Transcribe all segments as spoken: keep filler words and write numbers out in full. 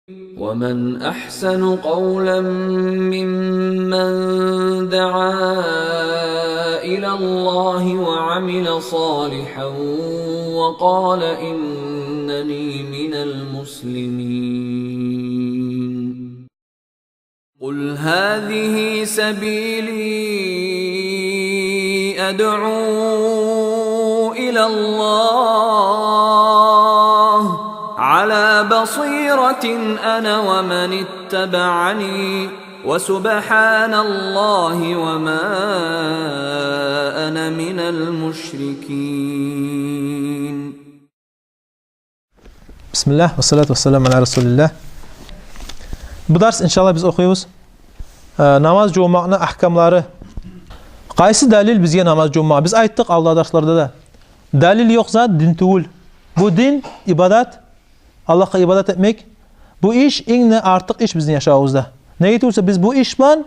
ومن أحسن قولا ممن دعا إلى الله وعمل صالحا وقال إنني من المسلمين. قل هذه سبيلي أدعو إلى الله على بصيرة أنا ومن اتبعني وسبحان الله وما أنا من المشركين. Бисмиллагь, вассалату вассаламу аля расулиллагь. Бу дарс, иншаллагь, биз охуйбуз, э, намаз жувунмакъны агькамлары. Къайсы далил бизге намаз жувунмагъа? Биз айтдыкъ алда дарсларда да. Далил ёкъ зат дин тюгюл. Бу дин, ибадат, Аллагьгъа ибадат этмек, бу иш инг де артыкъ иш бизин яшавубузда. Неге тюгюл буса, биз бу иш булан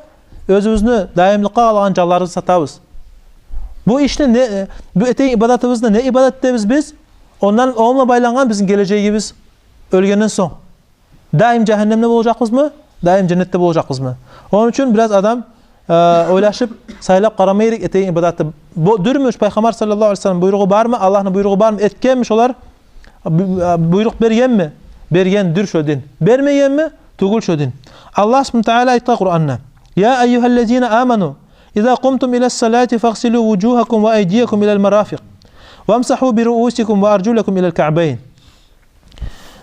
оьзюбюзню даимликге алагъан жанларыбызны сатабыз. Бу ишни не, бу этеген ибадатыбызны не ибадат этебиз биз? Ондан, онунг булан байлангъан бизин гележегибиз оьлгенден сонг. Даим жагьаннемде болажакъбызмы? Даим женнетде болажакъбызмы? Ону учун бираз адам, э, ойлашып, сайлап къарама герек этеген ибадаты. Бу дюрмю, Пайхаммар саллаллагьу алейгьи ва саллам буйругъу бармы, Аллагьны буйругъу бармы, этгенми шолар? Бу-, э, буйрукъ бергенми? Берген дюр шо дин. Бермегенми? Тюгюл шо дин. Аллагь субгьанагьу ва тааля айтгъан Къуранда: يا أيها الذين آمنوا إذا قمتم إلى الصلاة فاغسلوا وجوهكم وأيديكم إلى المرافق وامسحوا برؤوسكم وأرجلكم إلى الكعبين.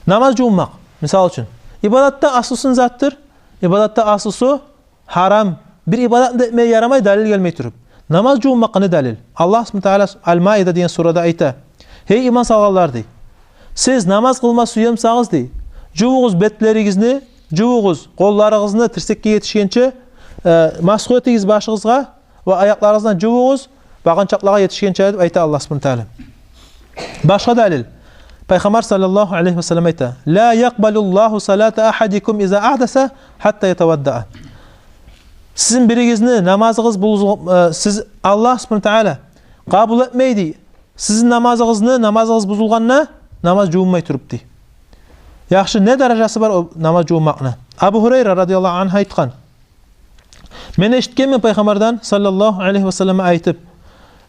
Намаз жувунмакъ, мисал учун. Ибадатда аслусу не затдыр? Ибадатда аслусу гьарам. Бир ибадатны да этмеге ярамай, далил гелмей туруп. Намаз жувунмакъгъа не далил? Аллагь субгьанагьу ва тааля Аль-Маида деген сурада айта: «Гьей, иман салгъанлар, — дей, — сиз намаз къылма сюе бусагъыз, — дей, — жувугъуз бетлеригизни, жувугъуз къолларыгъызны тирсекге етишгенче, э, масгьу этигиз башыгъызгъа ва аякъларыгъыздан жувугъуз багъанчакълагъа етишгенче», — деп айта Аллагь субгьанагьу ва тааля. Башгъа далил. Пайхаммар саллаллагьу алейгьи ва саллам айта: «لا يقبل الله صلاة أحدكم إذا أحدث حتى يتوضأ». Сизин биригизни намазыгъыз бузул-, э, сиз, Аллагь субгьанагьу ва тааля къабул этмей, дей, сизин намазыгъызны, намазыгъыз бузулгъанда, намаз жувунмай туруп, дей. Яхшы, не даражасы бар о намаз жувунмакъны? Абу Гьурайра радияллагьу ангьу айтгъан: «Мен эшитгенмен Пайхаммардан саллаллагьу алейгьи ва саллам айтып: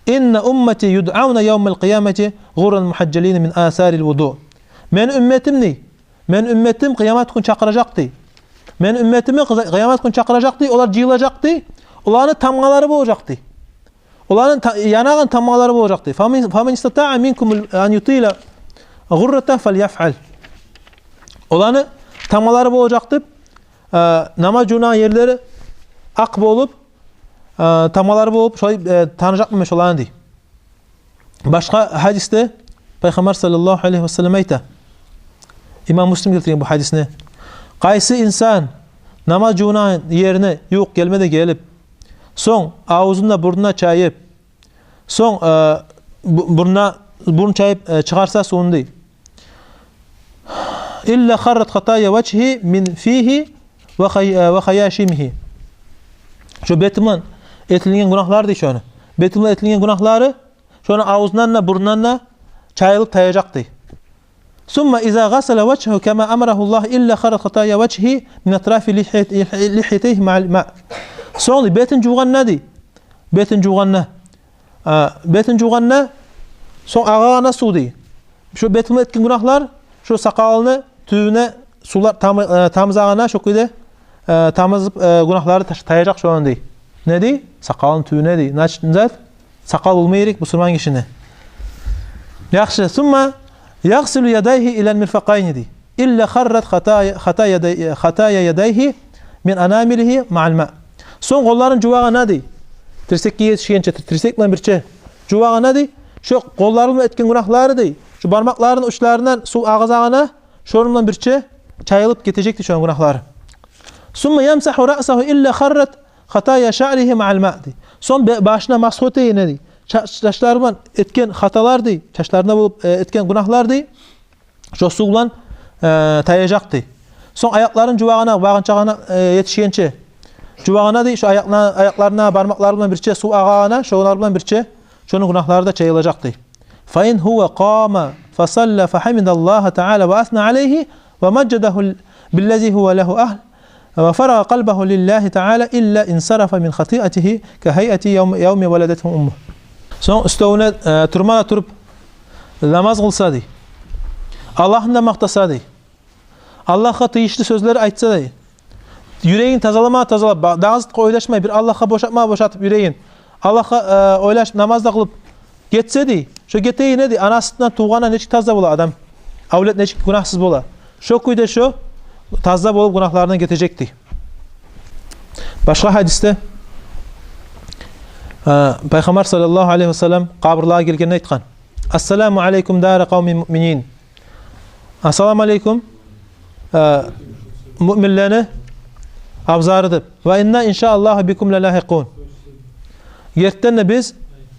إن أمتي يدعون يوم القيامة غرا محجلين من آثار الوضوء». Мени умметим, дей, мени умметим къыямат гюн чакъыражакъ, дей. Мени умметимни къы-, къыямат гюн чакъыражакъ, дей, олар жыйылажакъ, дей. Оланы тамгъалары болажакъ, дей. Оланы та-, янагъан тамгъалары болажакъ, дей. «فمن، فمن استطاع منكم أن يطيل غرته فليفعل». Оланы тамгъалары болажакъ деп, э, намаз жувунагъан ерлери акъ болуп, э, тамгъалары болуп, шолай, э, таныжакъман мен шоланы, дей. Башгъа гьадисде Пайхаммар саллаллагьу алейгьи ва саллам айта, имам Муслим гелтирген бу гьадисни: «Къайсы инсан намаз жувунагъан ерине ювукъ гелме де гелип, сонг авзун да, бурнун да чайып, сонг, э, бу-, бурнуна, бурнун чайып, э, чыгъарса сувну, дей, إلا خرت خطايا وجهه من فيه وخي-, وخياشيمه». Шо бети булан этилинген гюнагьлар, дей, шону. Бети булан этилинген гюнагьлары шону авзундан да, бурнундан да чайылып таяжакъ, дей. «ثم إذا غسل وجهه كما أمره الله إلا خرت خطايا وجهه من أطراف لحية-، لحيتيه مع الماء». Сонг, дей, бетин жувгъанда, дей, бетин жувгъанда, а, бетин жувгъанда, сонг агъагъанда сув, дей, шо бети булан этген гюнагьлар шо сакъалыны тюбюне сувлар тамы-, э, тамызагъанда, шо кюйде, э, тамызып, э, гюнагьлары таш-, таяжакъ шону, дей. Не, дей? Сакъалыны тюбюне, дей. Значит, не зат? Сакъал болма герек бусурман гишини. Яхшы. «ثم يغسل يديه إلى المرفقين», дей. «إلا خرت خطايا، خطايا يدي-، خطايا يديه من أنامله مع الماء». Сонг къолларын жувагъанда, дей, тирсекге етишгенче, тир-, тирсек булан бирче жувагъанда, дей, шо къоллары булан этген гюнагьлары, дей, шо бармакъларыны учларындан сув агъызагъанда, шону булан бирче чайылып гетежек, дей, шону гюнагьлары. «ثم يمسح رأسه إلا خرت خطايا شعره مع الماء», дей. Сонг бе-, башына масгьу этегенде, дей, ча-, чачлары булан этген хаталар, дей, чачларына болуп, э, этген гюнагьлар, дей, шо сув булан, э, таяжакъ, дей. Сонг аякъларын жувагъанда, багъанчагъына, э, етишгенче жувагъанда, дей, шо аякъна-, аякъларына, бармакълары булан бирче сув агъагъанда, шолар булан бирче шону гюнагьлары да чайылажакъ, дей. «فإن هو قام فصلى فحمد الله تعالى وأثنى عليه ومجده ال-، بالذي هو له أهل، وفرغ قلبه لله تعالى إلا انصرف من خطيئته كهيئة يوم، يوم ولدته أمه. Сонг уьстевюне, э, турма да туруп, намаз къылса дей. Аллагьны да макътаса дей. Аллагьгъа тийишли сёзлер айтса дей. Юрегин тазалама, тазалап, ба-, дагъы затгъа ойлашмай, бир Аллагьгъа бошатма, бошатып юрегин. Аллагьгъа, э, ойлашып, намаз да къылып гетсе дей. Шо гетегенде дей, анасындан тувгъанда нечик таза бола адам. Авлет нечик гюнагьсыз бола. Шо кюйде шо таза болуп гюнагьларындан гетежек дей. Башгъа гьадисде, э, Пайхаммар саллаллагьу алайгьи васаллам къабурлагъа гелгенде айтгъан: «Ассаламу алайкум дара къавмин муъминин». Ассаламу алайкум, э, муъминлени абзары деп. «Ва инна иншааллагьу бикум лалагьикъун». Гертиден де биз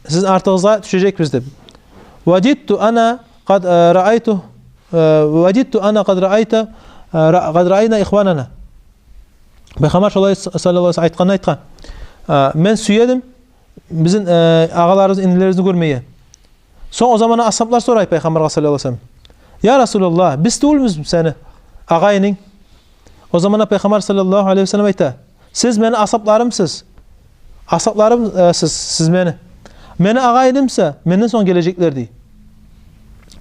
сизин артыгъызгъа тюшежекбиз деп. «Вадидту ана къад, э, раайту, э, вадидту ана къад раайта, э, ра-, къад раайна ихванана». Пайхаммар шолай с-, саллаллагьу алайгьи васаллам айтгъанны айтгъан. Э, мен сюе эдим бизин, э, агъаларыбызны, инилерибизни гёрмеге. Сонг о заманда асгьаблар сорай Пайхаммаргъа саллаллагьу алайгьи васаллам: «Я Расулаллагь, биз тюгюлмюбюз сени агъайынынг?» О заманда Пайхаммар саллаллагьу алайгьи васаллам айта: «Сиз мени асгьабларымсыз. Асгьабларым, э, сиз, сиз мени. Мени агъайынымса, менден сонг гележеклер», – дей.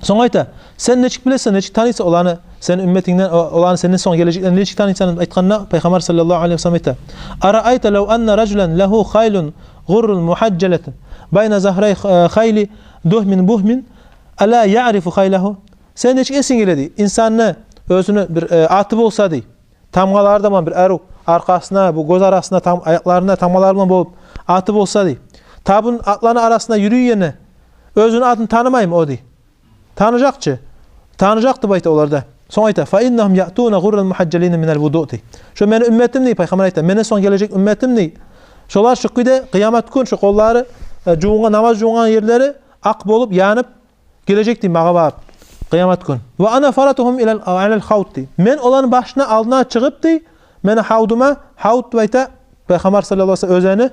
Сонг айта: «Сен нечик билесен, нечик таныйсан оланы, сени умметингден, о-, оланы сенден сонг гележеклерин нечик таныйсан?» – деп айтгъанда, Пайхаммар саллаллагьу алайгьи васаллам айта: «Араайта лав анна ражулан лагьу хайлун гъуррун мухажжалатун байна загьрай, э, хайли дугьмин бугьмин, ала яърифу хайлагьу?» Сени нечик эсинге геле, дей, инсанны оьзюню бир, э, аты болса, дей, тамгъалары да булан бир арив, аркъасына, бу гёз арасына, там-, аякъларына тамгъалары булан болуп аты болса, дей, табун атланы арасына юрюйгенде оьзюню атын танымаймы о, дей? Таныжакъ чы. Таныжакъ деп айта олар да. Сонг айта: «Фа иннагьум яътуна гъурран мухажжалина минал вудуъ», – дей. Шо мени умметим, дей, Пайхаммар айта, менден сонг гележек умметим, дей. Шолар шу кюйде къыямат гюн шо къоллары, э, жувунгъан, намаз жувунгъан ерлери акъ болуп, янып гележек, дей, магъа багъып къыямат гюн. «Ва ана фаратугьум илал, алал хавд», – дей. Мен оланы башына, алдына чыгъып, дей, мени хавдума, хавд деп айта Пайхаммар саллаллагьу алайгьи васаллам оьзени,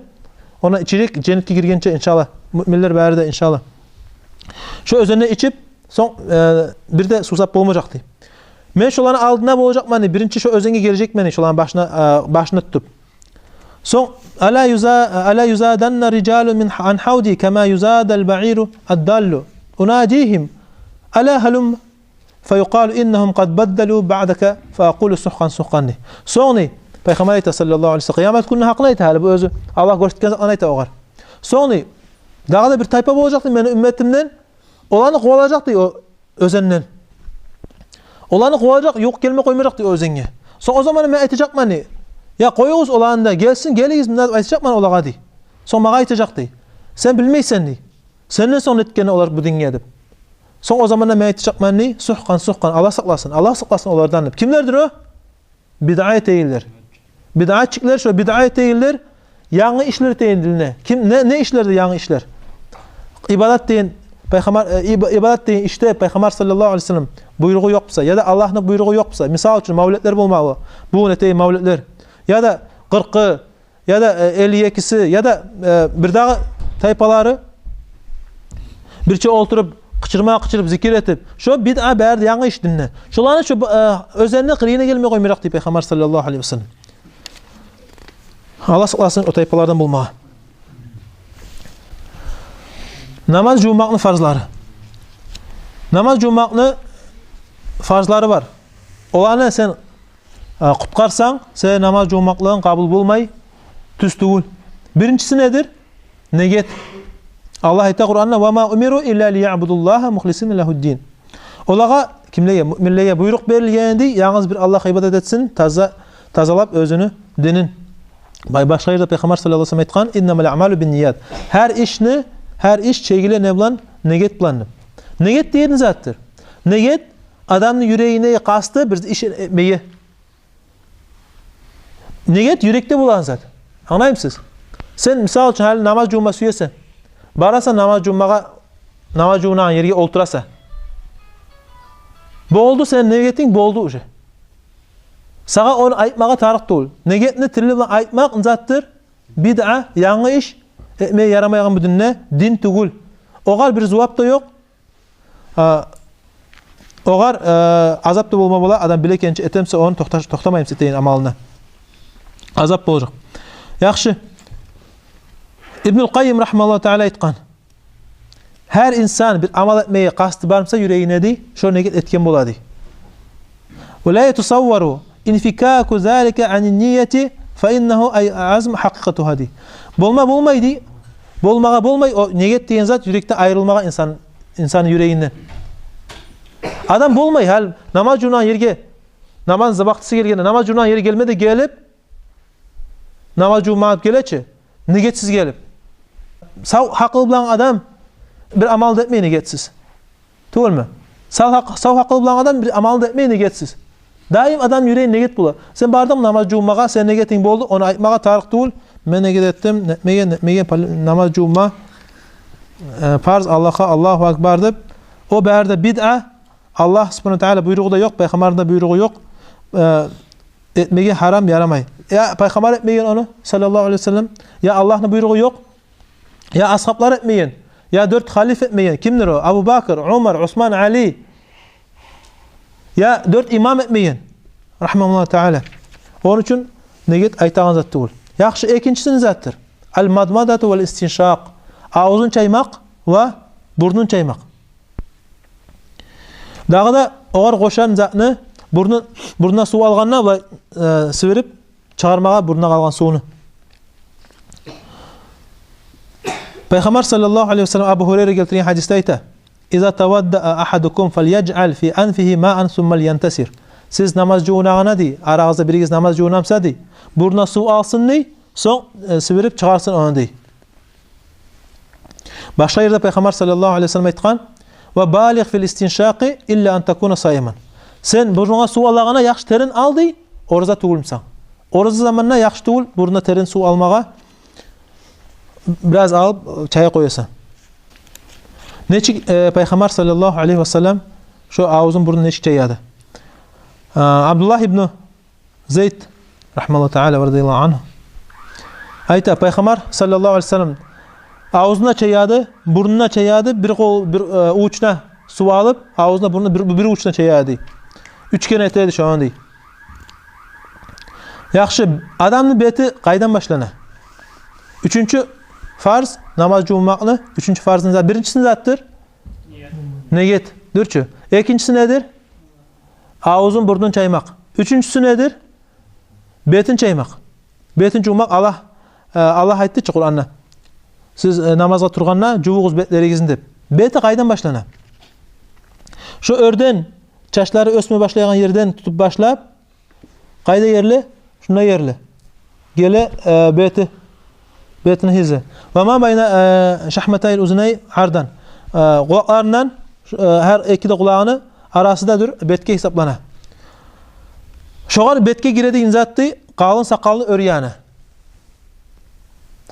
ондан ичежек женнетге гиргенче, иншаллагь. Муъминлер бары да, иншаллагь. Шо оьзенде ичип, сонг, э, бир де сувсап болмажакъ, дей. Мен шоланы алдына болажакъман, дей, биринчи шо оьзенге гележекмен, дей, шоланы башына, э, башына тутуп. Сонг: «Ала юза-, ала юзаданна рижалу мин, ан хавди кама юзадал баиру аддаллу. Унадигьим: ала гьалумма, фа юкъалу иннагьум къад баддалу баъдака, фа акъулу сухкъан, сухкъан», – дей. Сонг, дей, Пайхаммар айта саллаллагьу алайгьи васаллам, къыямат гюнню гьакъын айта, гьали бу оьзю Аллагь гёрсетген затланы айта огъар. Сонг, дей, дагъы да бир тайпа болажакъ, дей, мени умметимден, оланы къувалажакъ, дей, о оьзенден. Оланы къувалажакъ, ювукъ гелме къоймажакъ, дей, о оьзенге. Сонг о заманда мен айтажакъман, дей: «Я, къоюгъуз оланы да, гелсин, гелигиз мунда», – деп айтажакъман олагъа, дей. Сонг магъа айтажакъ, дей: «Сен билмейсен, – дей, – сенден сонг нетгенни олар бу динге», – деп. Сонг о заманда мен айтажакъман, дей: «Сухкъан, сухкъан, Аллагь сакъласын, Аллагь сакъласын олардан», – деп. Кимлердир о? Бидъа этегенлер. Бидъатчиклер, шо бидъа этегенлер, янгы ишлер этеген динде. Ким, не, не ишлерди янгы ишлер? Ибадат деген Пайхаммар, э, иба-, ибадат деген ишде Пайхаммар саллаллагьу алайгьи васаллам буйругъу ёкъ буса, яда Аллагьны буйругъу ёкъ буса, мисал учун, мавлетлер болмагъа, бугюн этеген мавлетлер, яда къыркъы, яда, э, элли экиси, яда, э, бир дагъы тайпалары бирче олтуруп, къычырма къычырып, зикир этип, шо бидъа, бары да янгы иш динде. Шоланы шо, э, оьзенни къырыйына гелме къоймажакъ, дей Пайхаммар саллаллагьу алайгьи васаллам. Аллагь сакъласын о тайпалардан болмагъа. Намаз жувмакъны фарзлары. Намаз жувмакъны фарзлары бар. Оланы сен а, къутгъарсанг, сени намаз жувмакълыгъынг къабул болмай, тюз тюгюл. Биринчиси недир? Негет. Аллагь айта Къуранда: «Ва ма умиру илла лиягьбудуллагьа мухлисина лагьуддин». Олагъа, кимлеге? Муъминлеге буйрукъ берилген эди, янгыз бир Аллагьгъа ибадат этсин, таза, тазалап оьзюню динин. Бай-, башгъа ерде Пайхаммар саллаллагьу алайгьи васаллам айтгъан: «Иннамал аъмалу бинният». Гьар ишни, гьар иш чегиле не булан? Негет булан деп. Негет деген не затдыр? Негет адамны юрегине къасты бир иш этмеге. Негет юрекде болагъан зат. Англаймысыз? Сен, мисал учун, гьали намаз жувма сюесен. Барасан намаз жувмагъа, намаз жувунагъан ерге олтурасан. Болду, сени негетинг болду уже. Сагъа ону айтмагъа тарыкъ тюгюл. Негетни тили булан айтмакъ не затдыр? Бидъа, янгы иш, этмеге ярамайгъан бу динде, дин тюгюл. Огъар бир зувап да ёкъ. А, Огъар, э, азап да болма бола, адам билегенче этемсе, ону токъташ-, токътамаймса этеген амалына. Азап болажакъ. Яхшы. Ибнул Къаййим рагьимагьуллагьу таала айтгъан: гьар инсан бир амал этмеге къасты бармса юрегине, дей, шо негет этген бола, дей. Ва ла ятасаввару инфикаку залика анин нияти, фа иннагьу ай азм гьакъикъатугьа, дей. Болма болмай, дей. Болмагъа болмай о негет деген зат юрекден айрылмагъа инсан, инсанны юрегинден. Адам болмай, гьали намаз жувунагъан ерге, намаз вакътиси гелгенде, намаз жувунагъан ерге гелме де гелип, намаз жувунмагъа геле чи, негетсиз гелип. Сав гьакъыл булангъы адам бир амал да этмей негетсиз. Тюгюлмю? Сав гьакъ-, сав гьакъыл булангъы адам бир амал да этмей негетсиз. Даим адам юрегинде негет бола. Сен бардынг намаз жувунмагъа, сени негетинг болду, ону айтмагъа тарыкъ тюгюл: «Мен негет этдим, нетмеге, нетмеге, пал-, намаз жувунма, э, парз Аллагьгъа, Аллагьу акбар», — деп. О бары да бидъа, Аллагь субгьанагьу ва таала буйругъу да ёкъ, пайхаммарны да буйругъу ёкъ. Э, этмеге гьарам, ярамай. Я пайхаммар этмеген ону, саллаллагьу алайгьи ва саллам, я Аллагьны буйругъу ёкъ, я асгьаблар этмеген, я дёрт халиф этмеген. Кимдир о? Абу Бакр, Умар, Усман, Али. Я дёрт имам этмеген, рагьимагьумуллагьу таала. Ону учун негет айтагъан зат тюгюл. Яхшы, экинчиси не затдыр? Ал-мадмадату вал-истиншакъ. Авзун чаймакъ ва бурнун чаймакъ. Дагъы да огъар къошагъан затны, бурну-, бурнуна сув алгъанда, булай, э, сибирип чыгъармагъа бурнуна къалгъан сувну. Пайхаммар саллаллагьу алайгьи ва саллам Абу Гьурайра гелтирген гьадисде айта: «Иза таваддаа агьадукум фальяжъал фи анфигьи маан сумма льянтасир». Сиз намаз жувунагъанда, дей, арагъызда биригиз намаз жувунамса, дей, бурнуна сув алсын, дей, сонг, э, сибирип чыгъарсын ону, дей. Башгъа ерде пайхаммар саллаллагьу алайгьи ва саллам айтгъан: «Ва балигъ фил истиншакъи илла ан такуна саиман». Сен бурнунга сув алагъанда яхшы терен ал, дей, ораза тюгюлмюсен. Ораза заманда яхшы тюгюл бурнуна терен сув алмагъа, бираз алып чайып къоясан. Нечик, э, пайхаммар саллаллагьу алайгьи ва саллам шо авзун, бурнун нечик чаяды? Э, Абдуллагь ибну Зайд, рагьимагьуллагьу таала ва радияллагьу ангьу, айта: пайхаммар саллаллагьу алайгьи ва саллам авзуна чаяды, бурнуна чаяды, бир къол, бир, э, увучуна сув алып, авзуна, бурнуна, бир, бир увучуна чаяды. Уьч керен этеди шону, дей. Яхшы, адамны бети къайдан башлана? Уьчюнчю фарз, намаз жувунмакъны уьчюнчю фарзы не зат-, биринчиси не затдыр? Негет. Дюр чю. Экинчиси недир? Авзун, бурнун чаймакъ. Уьчюнчюсю недир? Бетин чаймакъ. Бетин жувмакъ. Аллагь, э, Аллагь айтды чы Къуранда: «Сиз, э, намазгъа тургъанда жувугъуз бетлеригизни», — деп. Бети къайдан башлана? Шо оьрден, чачлары оьсме башлайгъан ерден тутуп башлап, къайда ерли? Шунда ерли. Геле, э, бети, бетини гьызы. Ва ма байна, э, шагьматайл узунай ардан. Э, къулакъларындан, э, гьар эки де къулагъыны арасы да дюр бетге гьисаплана. Шогъар бетге гиредеген затды къалын сакъалны оьр яны.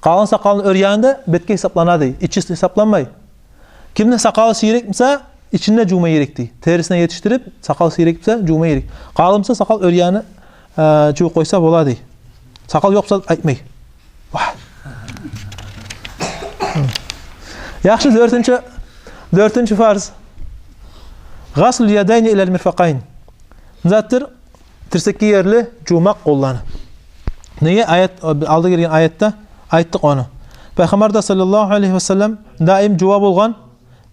Къалын сакъалны оьр яны да бетге гьисапланады, ичи гьисапланмай. Кимни сакъалы сийрек буса, ичин де жувма герекди. Терисине етишдирип, сакъал сийрек буса, жувма герек. Къалын буса, сакъал оьр яны, э, жувуп къойса болады. Сакъал ёкъ буса, айтмай. Вагь. Яхшы, дёртюнчю, дёртюнчю фарз. Гъаслул ядайни илал мирфакъайн. Не затдыр? Тирсекге ерли жувмакъ къолланы. Неге? Аят, алда гелген аятда айтдыкъ ону. Пайхаммар да саллаллагьу алайгьи ва саллам даим жува болгъан.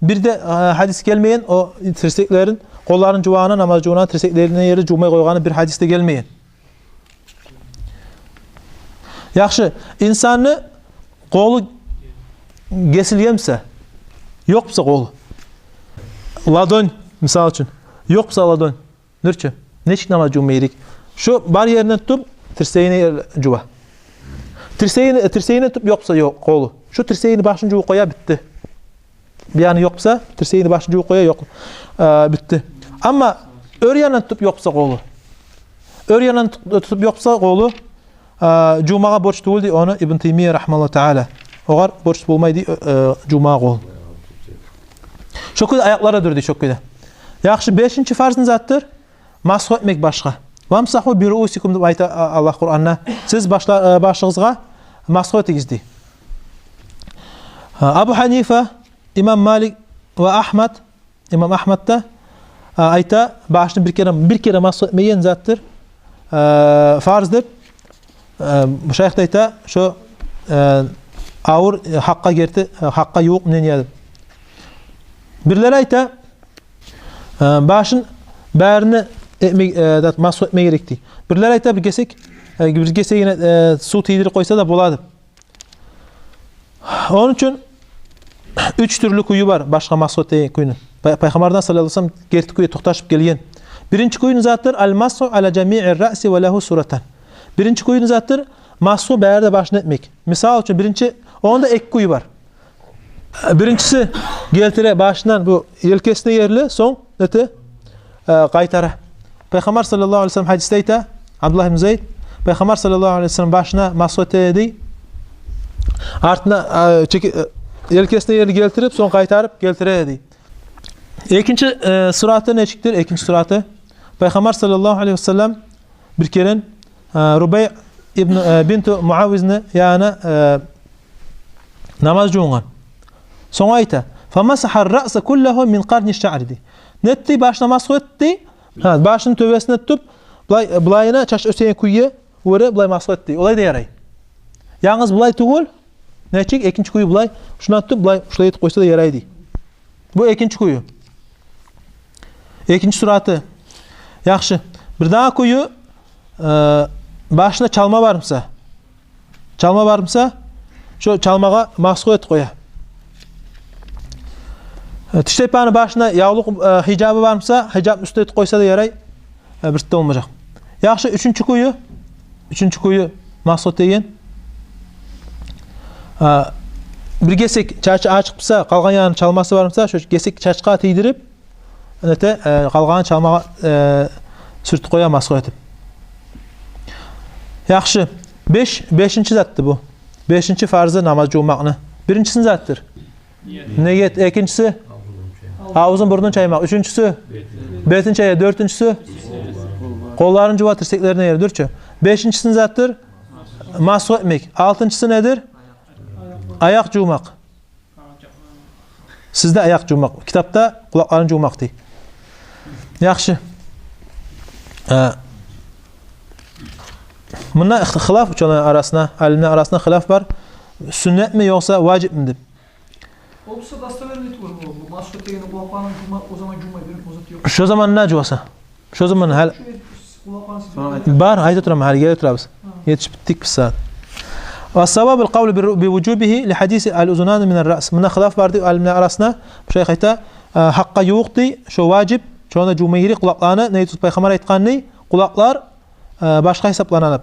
Бир де, э, гьадис гелмеген о тирсеклерин, къолларын жувагъаны, намаз жувагъаны, тирсеклерин ерли жувмай къойгъаны бир гьадис де гелмеген. Яхшы, инсанны къолу гесилген буса, ёкъ буса къолу, ладонь, мисал учун, ёкъ буса ладонь, дюр чю, нечик намаз жувма герек? Шо бар еринден тутуп, тирсегине ерли жува. Тирсегине, тирсегине тутуп, ёкъ буса, ёкъ, къолу. Шо тирсегини башын жувуп къоя, битди. Бир яны ёкъ буса, тирсегини башын жувуп къоя, ёкъ, э, битди. Амма оьр яндан тутуп, ёкъ буса къолу. Оьр яндан ту-, тутуп, ёкъ буса къолу, э, жувмагъа борч тюгюл дей ону Ибн Таймия рагьимагьуллагьу таала. Огъар борч болмай дей, э, жувмагъа къол. Шо кюйде аякълары дюр дей, шо кюйде. Яхшы, бешинчи фарз не затдыр? Масгь этмек башгъа. «Вамсагьу би руусикум», — деп айта, а, Аллагь Къуранда. Сиз башла-, э, башыгъызгъа масгь этигиз дей. А, Абу Гьанифа, имам Малик ва Агьмад, имам Агьмад да, а, айта, башны бир керен, бир керен масгь этмеген затдыр, а, фарз деп. А, бу шайых да айта, шо, а, авур, э, гьакъгъа герти, э, гьакъгъа ювукъ мнение деп. Бирлери айта, а, башын барын да этме-, э, зат, масгь этме герек дей. Бирлери айта, бир гесек, э, бир гесегине, э, сув тийдирип къойса да бола деп. Ону учун уьч тюрлю кюю бар башгъа масгь этеген кюйню. Пай-, Пайхаммардан саллаллагьу алайгьи ва саллам герти кюйге токъташып гелген. Биринчи кюю не затдыр? Ал-масгьу аля жамиир раъси ва лагьу суратан. Биринчи кюю не затдыр? Масгьу бары да башына этмек. Мисал учун, биринчи, онда эки кюю бар. Биринчиси, гелтире башындан бу елкесине ерли, сонг нете, э, къайтара. Пайхаммар саллаллагьу алайгьи ва саллам гьадисде айта, Абдуллагь ибн Зайд, Пайхаммар саллаллагьу алайгьи ва саллам башына масгь эте эди. Артына, э, чеки-, э, елкесине ерли гелтирип, сонг къайтарып гелтире эди. Экинчи, э, сураты нечикдир? Экинчи сураты. Пайхаммар саллаллагьу алайгьи ва саллам бир керен, э, Рубай ибн, э, бинту Муавизни янына, э, намаз жувунгъан. Сонг айта: «Фамасагьа ар-раъса куллагьу мин къарни шаъри», — дей. Нетди, башына масгь этди. Гьа, башыны тёбесине тутуп, булай, булайына чач оьсеген кюйге гёре булай масгь этди. Олай да ярай. Янгыз булай тюгюл, нечик, экинчи кюю булай, шуна тутуп, булай, шулай этип къойса да ярай дей. Бу экинчи кюю. Экинчи сураты. Яхшы. Бир дагъы кюю, э, башында чалма бармыса, чалма бармыса, шо чалмагъа масгь этип къоя. Э, тиштайпаны башында явлукъ, э, гьижабы бармыса, гьижабны уьстюне этип къойса да ярай. Э, бир де болмажакъ. Яхшы, уьчюнчю кюю. Уьчюнчю кюю масгь этеген. А, бир гесек чачы ачыкъ буса, къалгъан ягъыны чалмасы бармыса, шо гесек чачгъа тийдирип, нете, э, къалгъанын чалмагъа, э, сюртюп къоя масгь этип. Яхшы. Беш, бешинчи затды бу. Бешинчи фарзы намаз жувмакъны. Биринчиси не затдыр? Ниет. Экинчиси? Авзун, бурнун чаймакъ. Уьчюнчюсю? Бетин чая. Дёртюнчюсю? Къолларын жува, тирсеклерине ерли, дюр чю. Бешинчиси не затдыр? Масгь этмек. Алтынчысы недир? Аякъ жувмакъ. Сизде аякъ жувмакъ, китапда къулакъларын жувмакъ дей. Яхшы. Э, мунда хы-, хилаф ученыйланы арасында, алимлени арасында хилаф бар. Сюннетми, ёкъса важипми деп. О буса достоверный тюгюл бу. Бу масгь этегенни къулакъларын жувма, о заман жувмай берип, о зат ёкъ. Шо заман не жуваса? Шо заман гьали... Бар, айтып турам, гьали гелип турабыз. Етишип битдик биз сагьат. Ва савабул къавлу би, би вужубигьи ли гьадиси ал-узунани мин ар-раъс. Мунда хилаф бар дей алимлени арасында. Бу шайых айта, э, гьакъгъа ювукъ дей, шо важип, шону жувма герек къулакъланы, не тутуп Пайхаммар айтгъан дей, къулакълар, э, башгъа гьисаплана деп.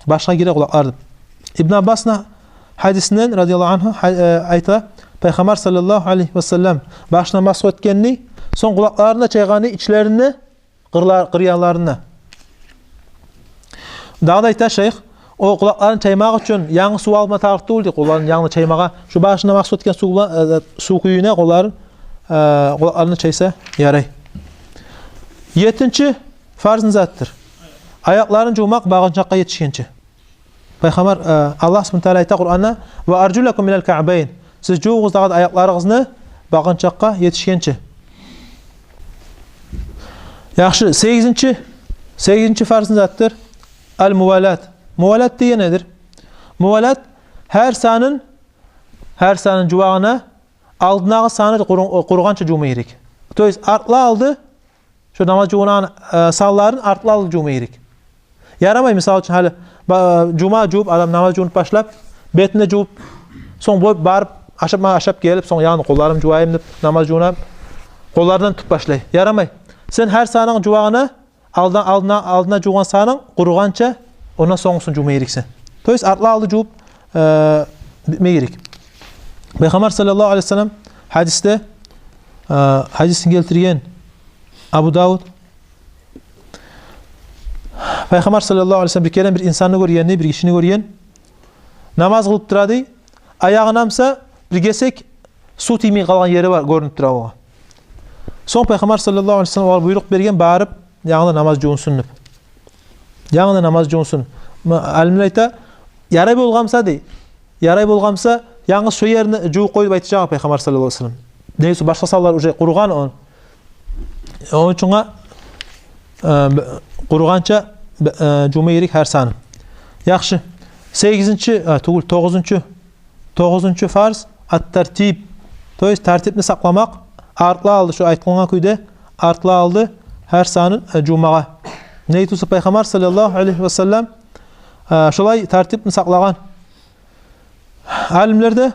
Башгъа гире къулакълар деп. Ибн Аббасны гьадисинден, радияллагьу ангьу, гьа-, э, айта, Пайхаммар саллаллагьу алайгьи ва саллам башына масгь этген дей, сонг къулакъларын чайгъан дей, ичлерин де, къырла-, къырыянларын да. Дагъы да айта шайых, о къулакъларын чаймакъ учун янгы сув алма тарыкъ тюгюл дей, къулакъларын янгы чаймагъа. Шо башына масгь этген сув булан, э, сув кюйюне къулакъларын, э, къулакъларын чайса ярай. Етинчи фарз не затдыр? Аякъларын жувмакъ багъынчакъгъа етишгенче. Пайхаммар, э, Аллагь субгьанагьу ва таала айта Къуранда: «Ва аржулакум илал каъбайн». Сиз жувугъуз дагъы да аякъларыгъызны багъынчакъгъа етишгенче. Яхшы, сегизинчи, сегизинчи фарз не затдыр? Ал-мувалат. Мувалат деген недир? Мувалат — гьар санын, гьар санын жувагъына алдындагъы саны къуру-, къуругъанча жувма герек. То есть артла-алды, шо намаз жувунагъан, э, санларын артла-алды жувма герек. Ярамай, мисал учун, гьали ба-, жувма жувуп, адам намаз жувунуп башлап, бетин де жувуп, сонг бо-, барып, ашап, ма-, ашап гелип, сонг, яни, къолларымны жувайым деп, намаз жувунуп, къолларындан тутуп башлай. Ярамай. Сен гьар санын жувагъына, алдан, алдына, алдына жувгъан санынг къуругъанча, ондан сонгусун жувма герексен. То есть артла-алды жувуп, э, битме герек. Пайхаммар саллаллагьу алайгьи ва саллам гьадисде, э, гьадисин гелтирген Абу Давуд. Пайхаммар саллаллагьу алайгьи ва саллам бир керен бир инсанны гёрген дей, бир гишини гёрген. Намаз къылып тура дей, аягъында буса бир гесек сув тиймей къалгъан ери бар, гёрюнюп тура огъар. Сонг Пайхаммар саллаллагьу алайгьи ва саллам огъар буйрукъ берген, барып, янгыдан намаз жувунсун деп. Янгыдан намаз жувунсун. Ма-, алимлер айта, ярай болгъан буса дей. Ярай болгъан буса, янгыз шо ерин жувуп къой деп айтажакъ Пайхаммар саллаллагьу алайгьи ва саллам. Неге десе башгъа санлар уже къуругъан ону. Ону учун, э, б-, къуругъанча, б-, э, жувма герек гьар санын. Яхшы. Сегизинчи, э, тюгюл, тогъузунчу, тогъузунчу фарз, ат-тартиб. То есть тартипни сакъламакъ, артла алды, шо айтылгъан кюйде артла алды гьар санын, э, жувмагъа. Неге тюгюл буса Пайхаммар саллаллагьу алайгьи ва саллам, э, шолай тартипни сакълагъан. Алимлер де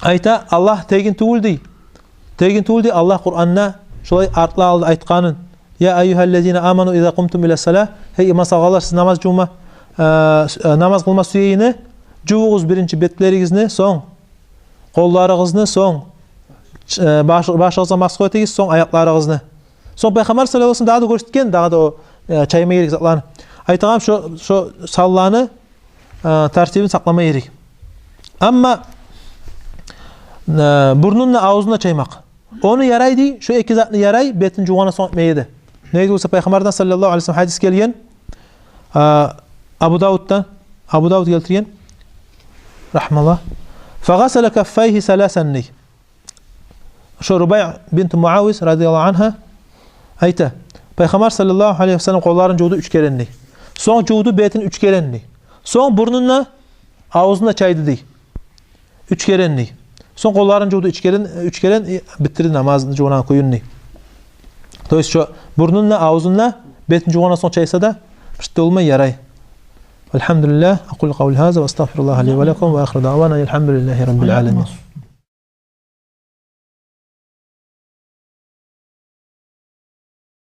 айта, Аллагь тегин тюгюл дей. Тегин тюгюл дей, Аллагь Къуранда шолай артла алды айтгъанын. Я айюгьаллазина аману иза къумтум ила салагь. Гьей иман салгъанлар, сиз намаз жувма, э, с-, э, намаз къылма сюегенде, жувугъуз биринчи бетлеригизни, сонг къолларыгъызны, сонг, э, баш-, башыгъызгъа масгьу этигиз, сонг аякъларыгъызны. Сонг Пайхаммар саллаллагьу алайгьи ва саллам дагъы да гёрсетген, дагъы да о, э, чайма герек затланы. Айтагъаным шо, шо санланы, э, тартибин сакълама герек. Амма, э, бурнун да, авзун да чаймакъ. Ону ярай дей, шо эки затны ярай, бетин жувгъандан сонг этмеге де. Неге тюгюл буса Пайхаммардан саллаллагьу алайгьи ва саллам гьадис гелген, э, Абу Давуддан, Абу Давуд гелтирген, рагьимагьуллагь. Фагъасала каффайгьи саласан дей. Шо Рубай бинт Муавиз радияллагьу ангьа айта, Пайхаммар саллаллагьу алайгьи ва саллам къолларын жувду уьч керен дей. Сонг жувду бетин уьч керен дей. Сонг бурнун да, авзун да чайды дей. Уьч керен дей. Сонг къолларын жувду уьч керен, уьч керен, э, битдирди намазны жувгъан кюйюн дей. То есть шо бурнун да, авзун да, бетин жувгъандан сонг чайса да, бир де болмай, ярай. Валгьамдулиллагь, акъулу къавли гьаза ва астагъфируллагьа ли ва лакум ва ахиру даъвана алгьамдулиллагьи раббил аламин.